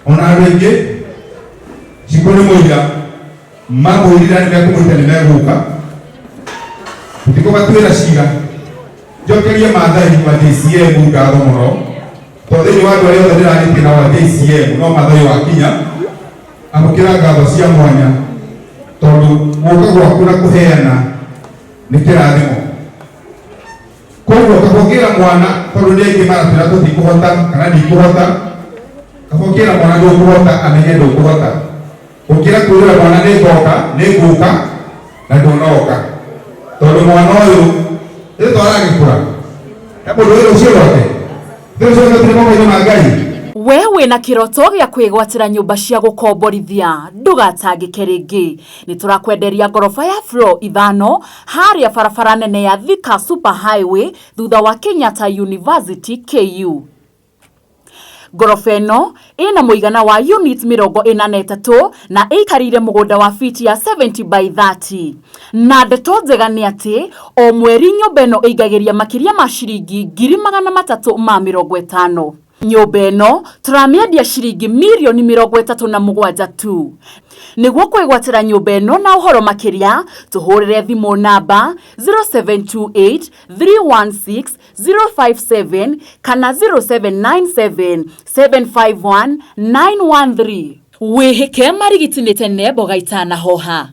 Ona andũ aingĩ Cikũ nĩ mũira mamwĩrire nĩ mekũmũita nĩ megũka tũtikũmatuĩra cira. Njokerie Maathai wa JCM ngatho mũno tondũ thĩinĩ wa andũ arĩa othe ndĩrarĩtie nao a JCM no Maathai wakinya amũkĩra ngatho cia mwanya tondũ gũka gwaku na kũheana nĩ kĩrathimo. Koguo kaba ũkĩra mwana tondũ nĩ aingĩ maratwĩra tũtikũhota kana ndikũhota, kaba ũkĩra mwana ndũkũhota amenye ndũkũhota. Gũkĩra kwĩra mwana nĩ ngoka nĩ ngũka na ndũnoka tondũ mwana ũyũ rĩu twaragĩkũra he mũndũ wĩ rũciũ rwake rũciũ rwake tũrĩ moko-inĩ ma Ngai. We wĩna kĩroto gĩa kwĩgwatĩra nyũmba cia gũkomborithia ndũgatangĩke rĩngĩ. Nĩ tũrakwenderia ngoroba ya floor ithano harĩa barabara nene ya Thika Super Highway thutha wa Kenyatta University KU. Ngoroba ĩno ĩna mũigana wa units 43 na ĩikarĩire mũgũnda wa fiti ya 70 by 30. Na ndeto njega nĩ atĩ o mweri nyũmba ĩno ĩingagĩria makĩria ma ciringi 350,000. Nyũmba ĩno tũramĩendia ciringi mirioni 37 tu. Nĩguo kwĩgwatĩra nyũmba ĩno na ũhoro makĩria tũhũrĩre thimũ namba 0728 316 057 kana 0797 751 913. Wĩhĩke marigiti nĩ tene mboga itanahoha.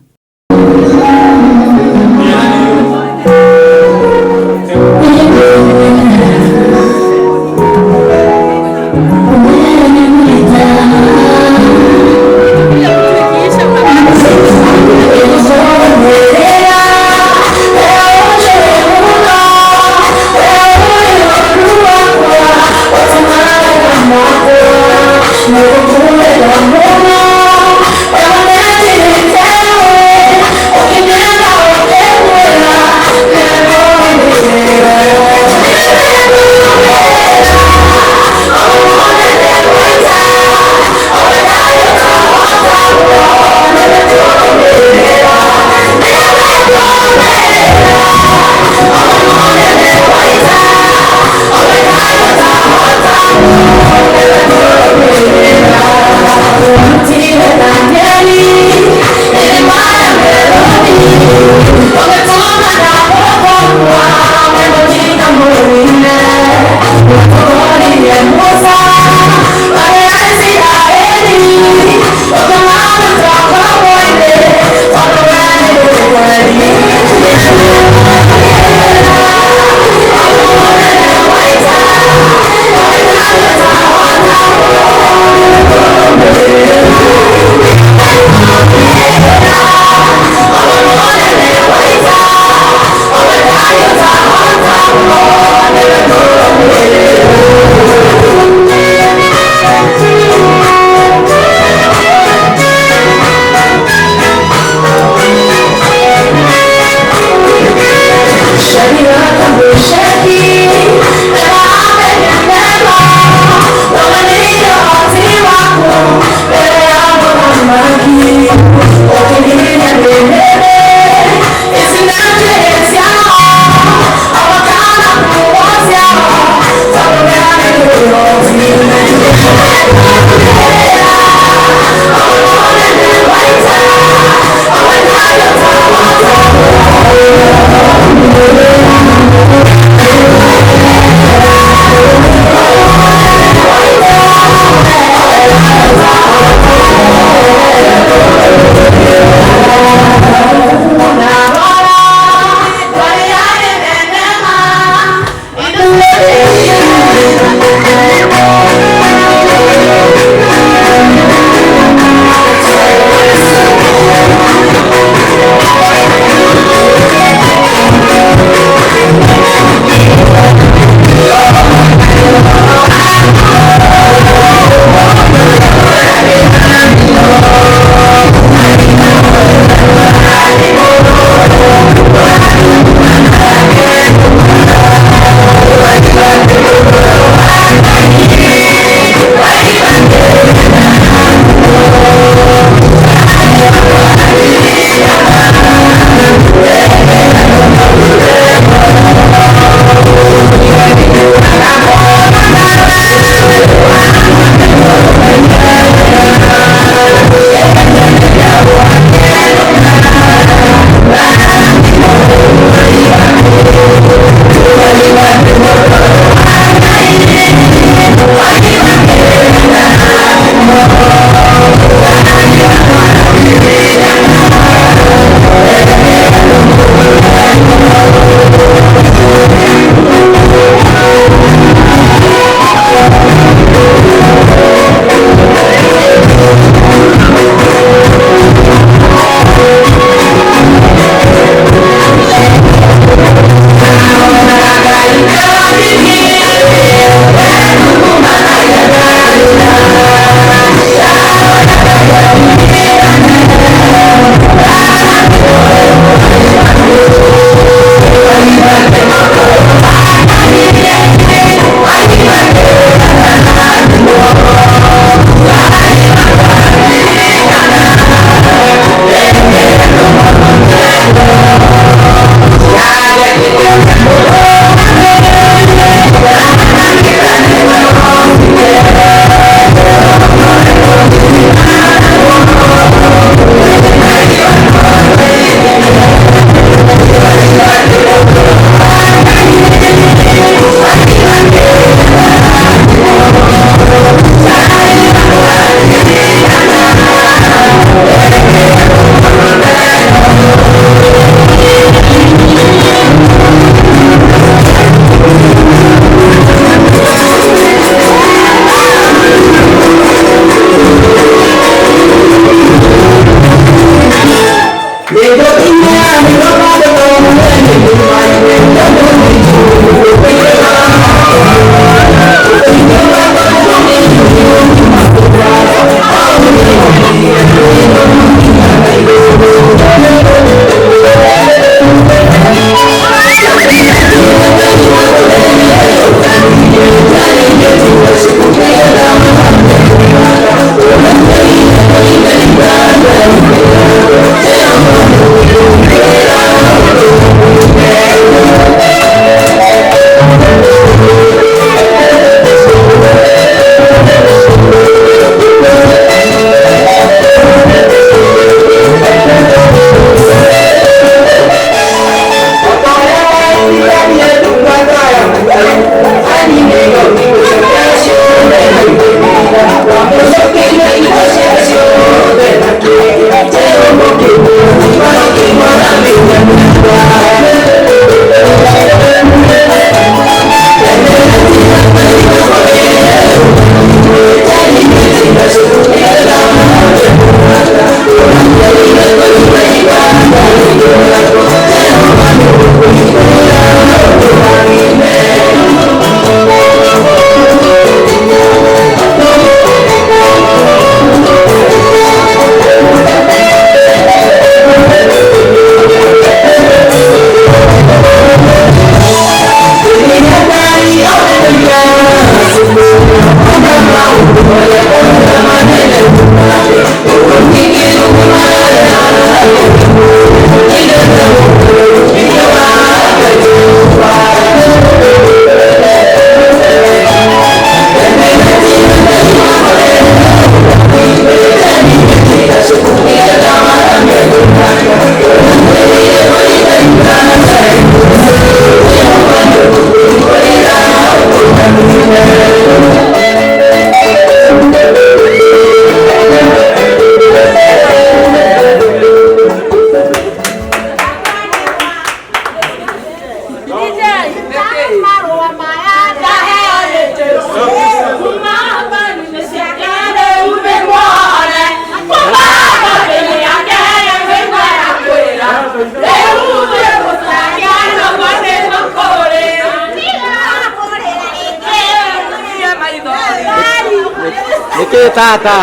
Ĩ tata.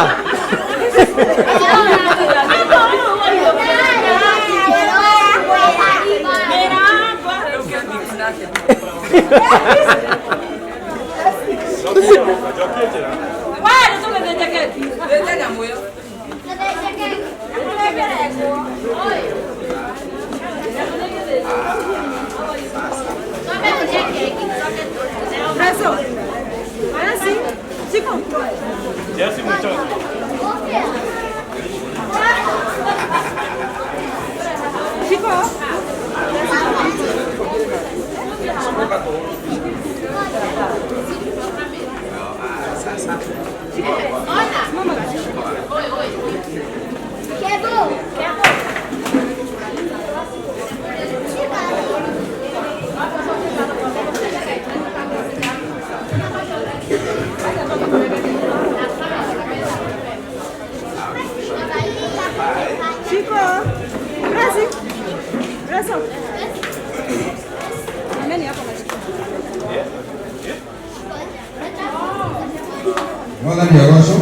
Mwathani agocwo,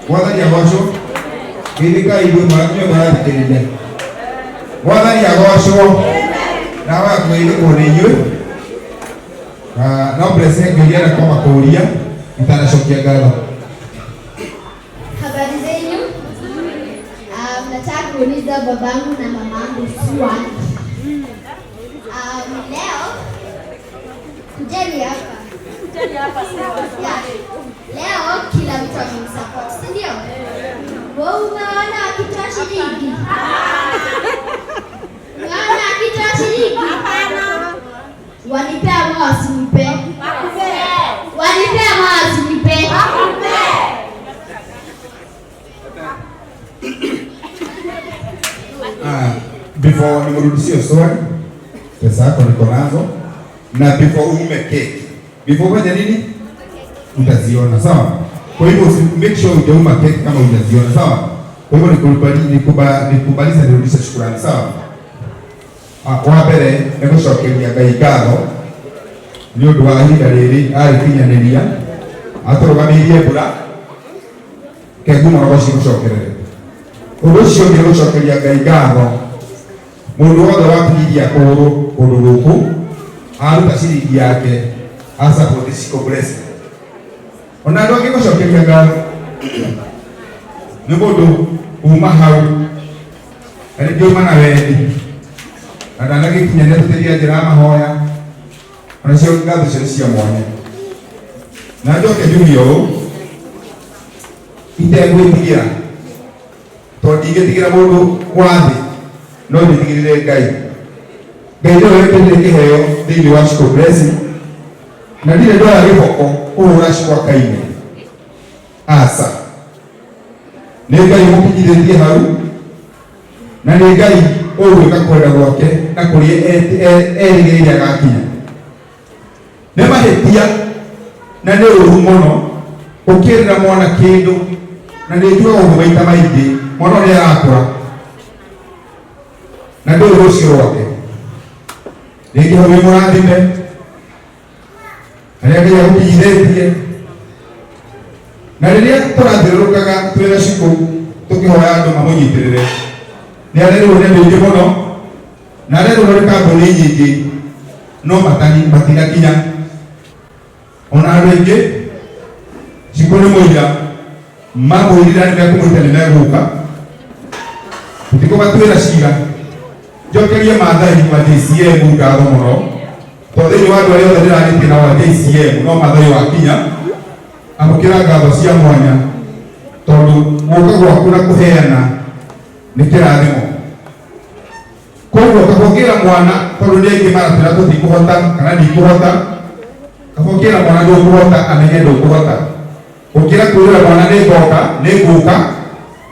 Mwathani agocwo, geithĩkai inyuĩ mũrathikĩrĩria. Mwathani agocwo, nawe kũgeithĩkwo nĩ inyuĩ. No blessing ngĩũria na koma kũũria itanacokia ngatho. Habari zenyu. Nataka kuuliza babangu na mamangu swali. Leo kujeni hapa. Yeah. Leo kila mtu amemsupport, si ndio? Wewe umeona akitoa shilingi? Umeona akitoa shilingi? Wanipe ama wasinipe? Wanipe ama wasinipe? Before nimrudishie swali, pesa yako niko nazo, na before uume cake, before ufanye nini utaziona, sawa? Kwa hivyo make sure hujauma cake kama hujaziona, sawa? Kwa hivyo nikubaliza nirudishe shukrani, sawa? Wa mbere nĩ gũcokeria Ngai ngatho nĩ ũndũ wa ihinda rĩrĩ arĩkinyanĩria, atũrũgamĩirie mbura, kengu mũno gũcokerere. Ũndũ ũcio ũngĩ nĩ gũcokeria Ngai ngatho mũndũ wothe wakinyiria kũgũrũ kũndũ gũkũ aruta ciringi yake asupport Shiko Blessing. Ona andũ angĩ gũcokeria ngatho nĩ mũndũ uma hau na rĩngĩ uma na wendi na ndanagĩkinya nĩatũteithia njĩra ya mahoya, onacio ngatho icio nĩ cia mwanya. Na njoke njuge ũũ itegwĩtigĩra, tondũ ndingĩtigĩra mũndũ wa thĩ no njĩtigĩrĩre Ngai. Ngai nĩwe wĩkĩrire kĩheo thĩinĩ wa Shiko Blessing, na ndirĩ ndoya gĩboko kũhũra Shiko akaine. Aca, nĩ Ngai ũmũkinyithĩtie hau, na nĩ Ngai ũgwĩka kwenda gwake na kũrĩa erĩgĩrĩire agakinya. Nĩ mahĩtia na nĩ ũru mũno ũkĩrĩra mwana kĩndũ, na nĩ njugaga ũguo maita maingĩ, mwana ũyũ nĩ arakũra na ndũĩ rũciũ rwake. Rĩngĩ hau wĩ mũrathime harĩa Ngai agũkinyithĩtie, na rĩrĩa tũrathiũrũrũkaga twĩ na Shiko tũkĩhoya andũ mamũnyitĩrĩre, nĩ arerwo nĩ andũ aingĩ mũno, na arerwo nĩ kambuni nyingĩ, no matinakinya. Ona andũ aingĩ Shiko nĩ mũira, mamwĩrire nĩ mekũmwĩta nĩ megũka, tũtikũmatuĩra cira. Njokerie Maathai wa JCM ngatho mũno, tondũ thĩinĩ wa andũ arĩa othe ndĩrarĩtie na wa JCM no Maathai wakinya, amũkĩra ngatho cia mwanya, tondũ gũka gwaku na kũheana nĩ kĩrathimo. Koguo kabokĩra mwana, tondũ nĩ aingĩ maratwĩra tũtikũhota kana ndikũhota, kabokĩra mwana ndũkũhota amenye ndũkũhota. Ũkĩra kwĩra mwana nĩ ngoka, nĩ ngũka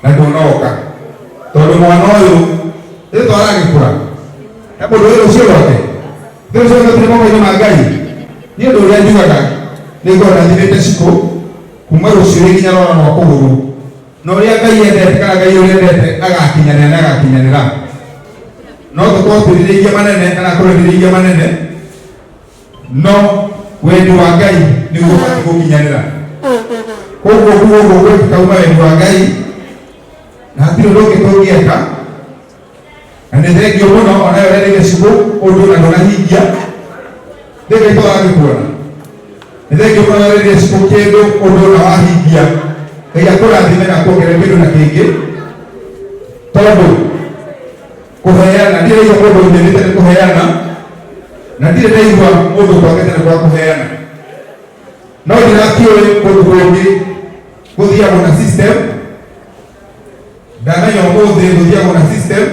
na ndũnoka, tondũ mwana ũyũ rĩtwa aragĩkũra he mũndũ wĩ rũciũ rwake, rũciũ rwake tũrĩ moko-inĩ ma Ngai. Niĩ ũndũ ũrĩa njugaga nĩ ngorwo ndathimĩte Shiko kuma rũciũ nginya rwara rwa kũgũrũ, na ũrĩa Ngai endete kana Ngai ũrĩa endete agakinyanĩra na agakinyanĩra. No tũkorwo twĩrirĩirie manene kana akorwo twĩrirĩirie manene, no wendi wa Ngai nĩguo ũbatiĩ gũkinyanĩra. Koguo kuga ũguo gwĩkĩka uma wendi wa Ngai na hatirĩ ũndũ ũngĩ tũngĩeka na nĩ thengio mũno onayo ũrerĩire cibũ ũndũ na ndũnahingia thĩnga itwaragĩkuona nĩ thengio mũno ũrerĩire cibũ kĩndũ ũndũ na wahingia. Ngai akũrathime na akuongerere kĩndũ na kĩngĩ tondũ kũheana ndirĩ ndaigua mũndũ ũthĩnĩte nĩ kũheana na ndirĩ ndaigua mũndũ ũtongete nĩ kwa kũheana no ndirakĩũĩ kũndũ kũngĩ gũthiagwo na system. Ndamenya ũmũthĩ gũthiagwo na system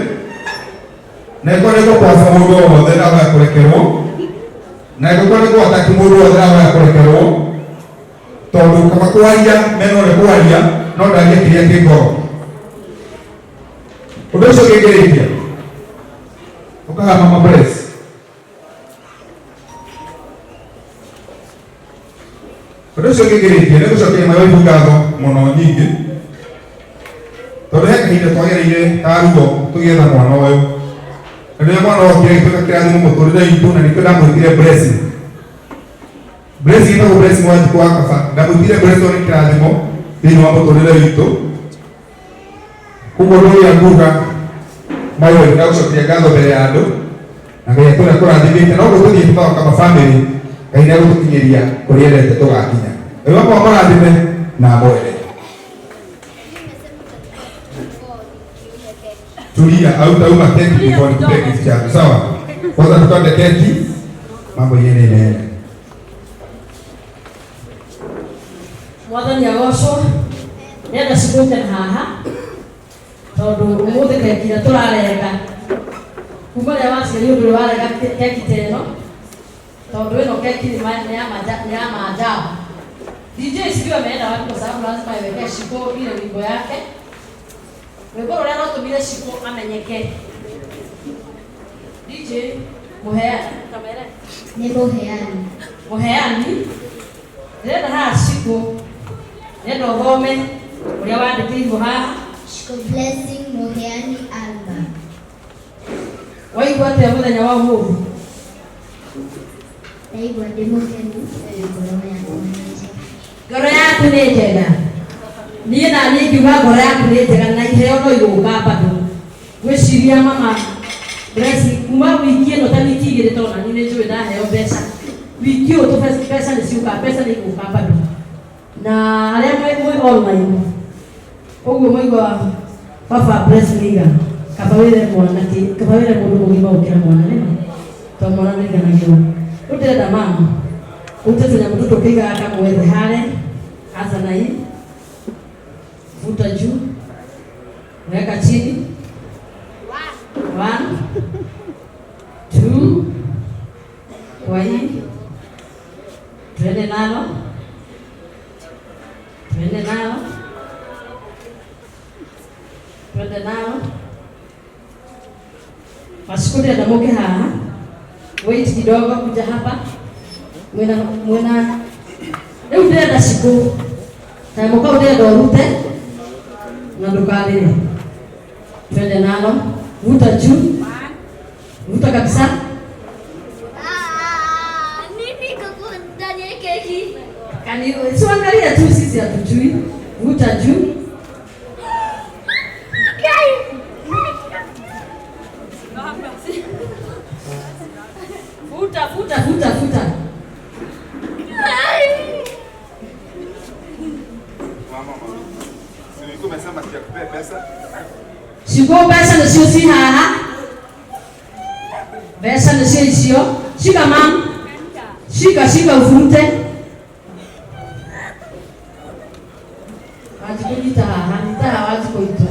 na ĩkorwo nĩ gũkwaca mũndũ o wothe ndahoya kũrekerwo na ĩngĩkorwo nĩ gũataki mũndũ wothe ndahoya kũrekerwo tondũ kaba kwaria meno nĩ kwaria no ndaria kĩrĩa kĩ ngoro. Ũndũ ũcio ũngĩngĩrĩkia ũkaha mama bless. Ũndũ ũcio ũngĩngĩrĩkia nĩ gũcokeria mayoibu ngatho mũno nyingĩ tondũ he kahinda twagereire ka ruo tũgĩetha mwana ũyũ na rĩrĩa mwana okire agĩtuĩka kĩrathimo mũtũrĩre witũ na nĩkĩo ndamwĩtire blessing. Blessing ĩtagwo blessing wa Njukũ wa Kaba. Ndamwĩtire blessing tondũ nĩ kĩrathimo thĩinĩ wa mũtũrĩre witũ. Koguo ũndũ ũrĩa nguga mayo ndagũcokeria ngatho mbere ya andũ na Ngai atũra kũrathimĩte no gũtũthiĩ tũthoka kama family Ngai nĩ egũtũkinyĩria kũrĩa endete tũgakinya. Ngai wakwa amũrathime na amwende. Tulia au tauma keki before nikupee gift yako. Sawa? Kwanza tukate keki, mambo yene inaenda. Mwathani agocwo nĩenda cikũke na haha tondũ ũmũthĩ keki ĩrĩa tũrarenga kuma rĩrĩa waciarirwo ndũrĩ warenga keki ta ĩno tondũ ĩno keki nĩ nĩ ya maajabu. DJ sijui ameenda wapi kwa sababu lazima aiwekee Shiko ile wimbo yake. Rwĩmbo rũrĩa rwatũmire Shiko amenyeke. DJ mũheani kamere. Nĩ mũheani. Mũheani ndĩrenda haha Shiko ndĩrenda ũthome ũrĩa wandĩkĩirwo haha. Shiko Blessing Mũheani Alba. Waigua atĩa mũthenya wa ũmũthĩ? Ndaigua ndĩ mũkenu na ngoro yakwa nĩ njega. Ngoro yaku nĩ njega. Niĩ na niĩ ngiuga ngoro yaku nĩ njega na iheo no igũka bado. Ngwĩciria mama Blessing kuma wiki ĩno ta wiki igĩrĩ tondũ nani nĩ njũĩ ndaheo mbeca. Wiki ũyũ tũ mbeca nĩ ciũkaga, mbeca nĩ igũka bado. Na arĩa mwĩ online ũguo mwaigua baba Blessing aiga kaba wĩre mwana kaba wĩre mũndũ mũgima gũkĩra mwana nĩma tondũ mwana ndaiganagĩrwo. Rĩu ndĩrenda mama ũrute tũnyamũ tũtũ ũkĩigaga kamwe thĩ harĩa anza na hii vuta juu weka chini 1 2 kwa hii twende nalo twende nalo twende nalo Mashukuru ndĩrenda mũke haha wait kidogo kuja hapa mwena mwena rĩu ndĩrenda Shiko kanyamũ kau ndĩrenda ũrute na ndũkarĩre twende nalo vuta juu vuta kabisa. Ah, nini kiko ndani ya keki? Kani si angalia tu sisi hatujui. Vuta juu. Vuta vuta vuta vuta. Mama, mama. Si nilikuwa nimesema sijakupea pesa. Shiko mbeca nĩcio ci haha mbeca nĩcio icio shika mam shika shika ufurute Wanjikũ nyita haha nyita haha Wanjikũ itũ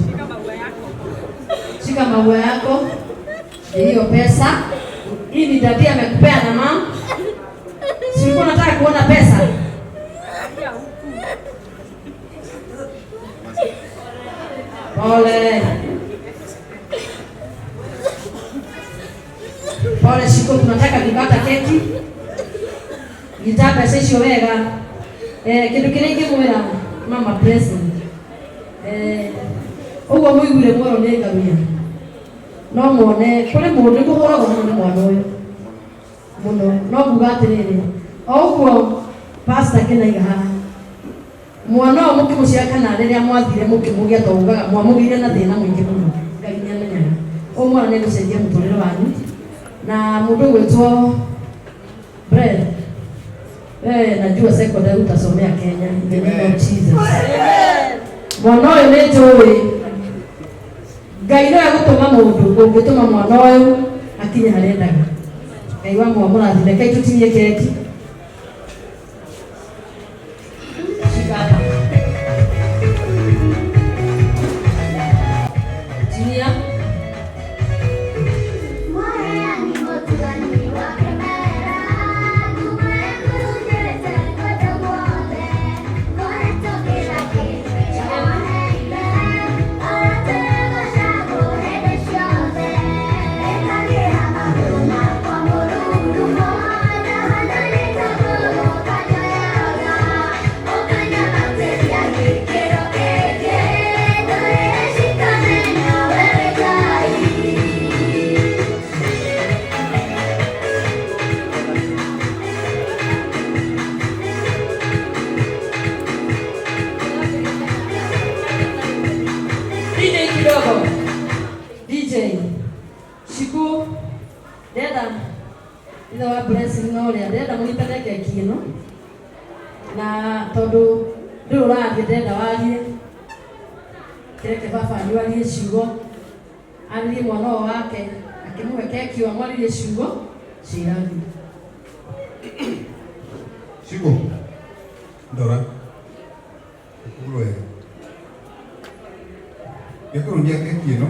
shika maua yako hiyo pesa hii ni daddy amekupea na mam si ulikuwa unataka kuona pesa. Pole pole Shiko, tunataka kukata keki nyita mbeca icio wega. Kĩndũ kĩrĩa ingĩmwĩra mama Blessing ũguo mũiguire mwerwo nĩ ngawia no muone kũrĩ mũndũ nĩ kũhũragwo mũno nĩ mwana ũyũ mũno no nguga atĩrĩrĩ o ũguo pastor kĩnaiga haha Mwana ũyũ mũkĩmũciara kana rĩrĩa mwathire mũkĩmũgĩa tondũ ugaga mwamũgĩire na thĩna mũingĩ mũno. Ngai nĩamenyaga. Ũyũ mwana nĩegũcenjia mũtũrĩre wanyu. Na mũndũ ũgwĩtwo Brad, wewe najua secondary utasomea Kenya in the name of Jesus. Mwana ũyũ nĩ njũĩ Ngai no egũtũma mũndũ ũngĩtũma mwana ũyũ akinye harĩa endaga. Ngai wa mwamũrathime. Reke tũtinie keki. Shika hapa. Tinia. Mwathani mũtugani wake mera, ngumo ĩkũrutĩte kũndũ guothe, kũhetũkĩra kĩndũ kĩoheire, ũratũgocagwo hĩndĩ ciothe, ĩkagĩra magũrũ makwa mũrurumo, ndahandanĩte ngũrũka njoyaga, ũkanyambatĩria gĩkĩro kĩngĩ, ndũrĩrĩ cikamenya we wĩ Ngai. DJ kidogo. DJ. Shiku. Ndenda ithe wa Blessing na ũrĩa ndenda mũnyitane keki ĩno na tondũ ndũrĩ ũraria ndenda warie kĩreke baba anyu arie ciugo arĩrie mwana ũyũ wake akĩmũhe keki ĩyo amwarĩrie ciugo cia irathimo. Cigo ndora ũkũgũrũ wega ngĩkũrũnia keki ĩno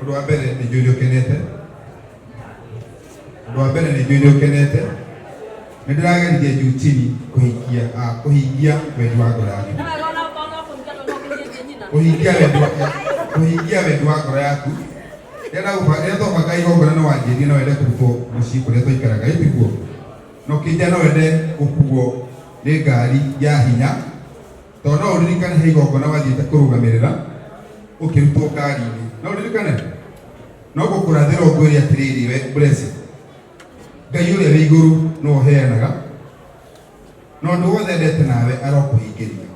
ũndũ wa mbere nĩ njũĩ nĩ ũkenete ũndũ wa mbere nĩ njũĩ nĩ ũkenete nĩ ndĩrageririe juu chini kũhingia kũhingia wendi wa ngoro yaku kũhingia wendi wa ngoro yaku rĩrĩa twabanga igongona nĩ wanjĩrire no wende kũrutwo mũciĩ kũrĩa twaikaraga ĩ tiguo na ũkĩnjĩra no wende gũkuo nĩ ngari ya hinya tondũ no ũririkane he igongona wathiĩte kũrũgamĩrĩra ũkĩrutwo ngari-inĩ no ũririkane no gũkũrathĩra ũngwĩre atĩrĩrĩ we Blessing Ngai ũrĩa wĩ igũrũ nĩwe ũheanaga na ũndũ wothe endete nawe arokũhingĩria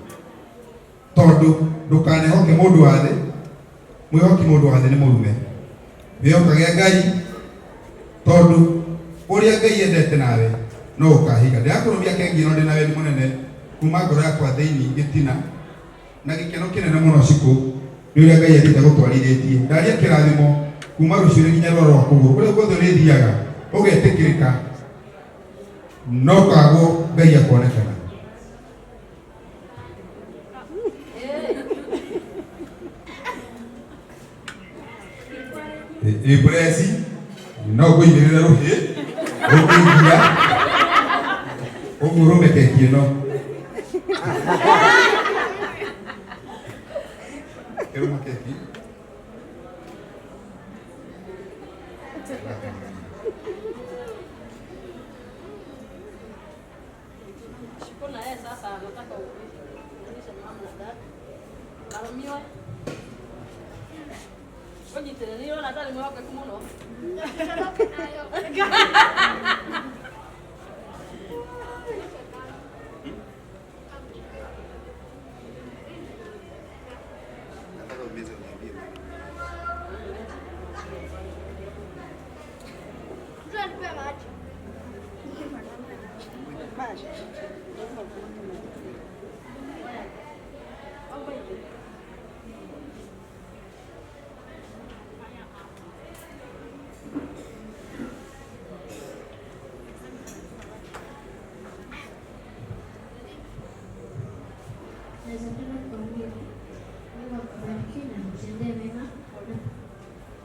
tondũ ndũkanehoke mũndũ wa thĩ mwĩhoki mũndũ wa thĩ nĩ mũrume wĩhokage Ngai tondũ ũrĩa Ngai endete nawe no ũkahinga ndĩrakũrũmia kengi ĩno ndĩna wendi mũnene kuma ngoro yakwa thĩinĩ gĩtina na gĩkeno kĩnene mũno Cikũ nĩ ũrĩa Ngai athiĩte gũtwarithĩtie ndaria kĩrathimo kuma rũciũ nginya rwaro rwa kũgũrũ kũrĩa guothe ũrĩthiaga ũgetĩkĩrĩka no kagwo Ngai akonekana. Ĩ Blessing no ngũigĩrĩre rũhĩ rũkũigia ũguo ũrũme keki ĩno kĩrũma keki. Shiko na yeye sasa anataka uonyeshe mama na dad. Arumiwe. Ũnyitĩrĩre nĩ ũrona ndarĩ mwĩhokeku mũno. Nataka umeze uniambie. Mtu anipe maji. Naweza penda kuambia Mungu akubariki na akutendee mema.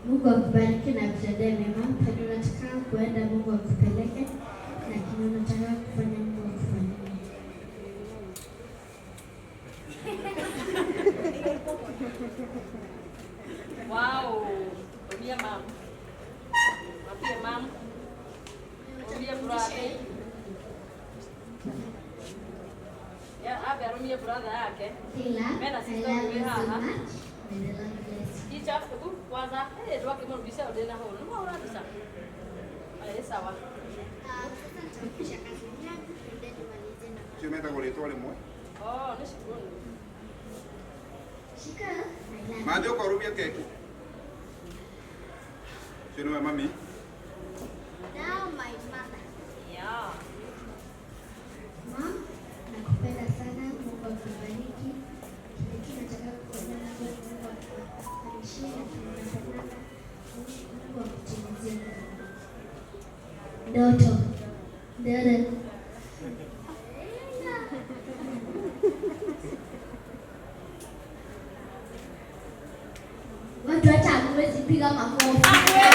Mungu akubariki na akutendee mema. Penye unataka kuenda Mungu akupeleke na kenye unataka kufanya Mungu akufanyie. Wow. Ambia mam. Ambia mam. Ambia brother. Ya, abe arumie brother yake. Kila, Mena I sister love you so haha. much. May the Lord bless you. Kicha tu kwanza eh ndwake mũno mbica ĩyo ndĩna hũra. Nĩ wahũra mbica? Ĩ sawa. Sasa nitafikisha kazi yangu, then nimalize na Cio metagwo rĩtwa rĩmwe. Oh, nĩ cukuru. Shika, I love you. Mathi ũkorubia keki. Ũcio nĩwe mami. Now my mother. Yeah. Mom, nakupenda sana. Mungu akubariki. Kile kitu nataka kukuambia Mungu Mungu akubarishie na tunapendana. Mungu akutimizie ndoto. Ndoto. Watu hata hamwezi piga makofi.